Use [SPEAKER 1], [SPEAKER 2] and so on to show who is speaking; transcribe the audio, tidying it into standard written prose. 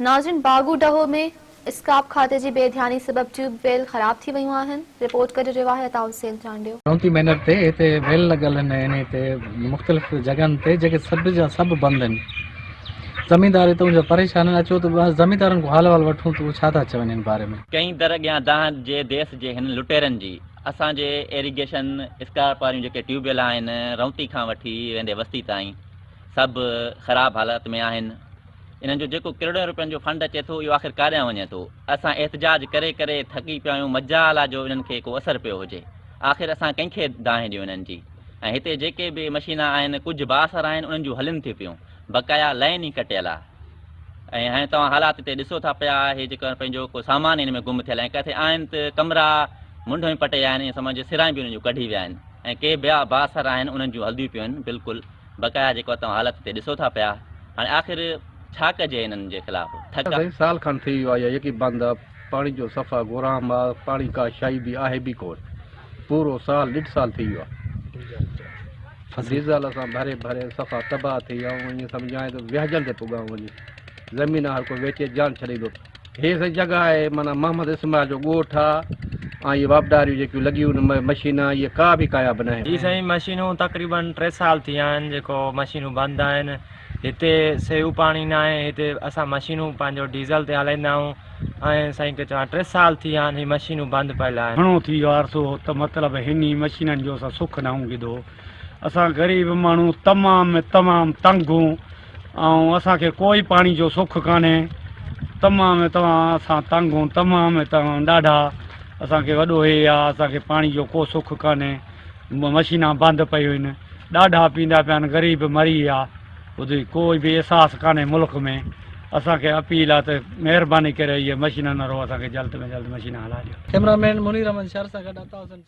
[SPEAKER 1] ناظرين باگو ڊهو ۾ اسڪاپ کاتي جي بي ڌياني سبب ٽيوب ويل خراب ٿي ويون آهن، رپورٽ ڪري رهيو آهي عطا حسين چانڊيو.
[SPEAKER 2] رونتي مينر تي هتي ويل لڳل آهن انهي تي مختلف جڳهن تي جيڪي سڀ جا سڀ بند آهن زميندار هتون جا پريشان آهن اچو ته زميندارن کان حال احوال وٺون ته هو ڇا ٿا چون ان باري ۾.
[SPEAKER 3] ڪئين در اڳيان دانهن ڏجي ديس جي هنن لٽيرن جي. اسان جي ايريگيشن اسڪارپ واريون جيڪي ٽيوب ويل آهن رونتي کان وٺي ويندي وستي تائين سڀ خراب حالت ۾ آهن. انهن جو جيڪو ڪروڙين روپين جو فنڊ اچي ٿو اهو آخر ڪاڏانهن وڃي ٿو؟ اسان احتجاج ڪري ڪري ٿڪي پيا آهيون مجال آ جو انهن کي ڪو اثر پيو هجي. آخر اسان ڪنهن کي دانهن ڏيون انهن جي؟ ۽ هتي جيڪي به مشينا آهن ڪجهه بااثر آهن انهن جون هلن ٿيون پيون بقايا لائين ئي ڪٽيل آ ۽ هاڻي توهان حالات هتي ڏسو ٿا پيا هي جيڪو پنهنجو ڪو سامان هن ۾ گم ٿيل ۽ ڪٿي آهن ته ڪمرا منڍ ۾ پٽي ويا آهن ائين سمجهه سرائين به انهن جون ڪڍي ويا آهن ۽ ڪي ٻيا بااثر آهن انهن جون هلديون پيون آهن بلڪل بقايا جيڪو توهان حالت هتي ڏسو ٿا پيا هاڻي آخر ڇا ڪجي انهن جي خلاف ٿڪ.
[SPEAKER 4] سائين سال کن ٿي ويو آ اها يڪي بند آ پاڻي جو صفا گورام آ پاڻي ڪا شائي به آهي به ڪون پورو سال ڏيڍ سال ٿي ويو آ ڊيزل اسان ڀري ڀري صفا تباهه ٿي ويا آهيون ائين سمجهانء ته ويهجڻ تي پڳا آهيون وڃي زمين هر ڪو ويچي جان ڇڏيندو. هي سائين جڳهه آهي معنيٰ محمد اسماعيل جو ڳوٺ آ ۽ اهي واپڊاريون جيڪيون لڳيون آهن مشينا اهي ڪا به ڪاياب ناهن.
[SPEAKER 5] هي سائين مشينون تقريبن ٽي سال ٿي ويا آهن جيڪو مشينون بند آهن هتي سيو پاڻي ناهي هتي اسان مشينون پنهنجو ڊيزل تي هلائيندا آهيون ۽ سائين ڪي چوان ٽي سال ٿي ويا آهن هي مشينون بند پيل آهن.
[SPEAKER 6] گهڻو ٿي ويو عرصو ته مطلب هن ئي مشينن جو اسان سک ناهون گڌو اسان غريب ماڻهو تمام ۾ تمام تنگ هون ۽ اسان کي ڪوئي پاڻي جو سک ڪانهي تمام ۾ تمام اسان تنگ هون تمام ۾ تمام ڏاڍا اسان کي وڏو هي آ اسان کي پاڻي جو ڪو سک ڪانهي مشينا بند پيون آهن ڏاڍا پيندا پيا آهن غريب مري ويا ٻڌي ڪوئي به احساس ڪانهي ملڪ ۾ اسان کي اپيل آ ته مهرباني ڪري اهي مشينن وارو اسان کي جلد ۾ جلد مشينا هلائي ڏيو.
[SPEAKER 2] ڪئميرا مين منير احمد شر سان گڏ عطا حسين.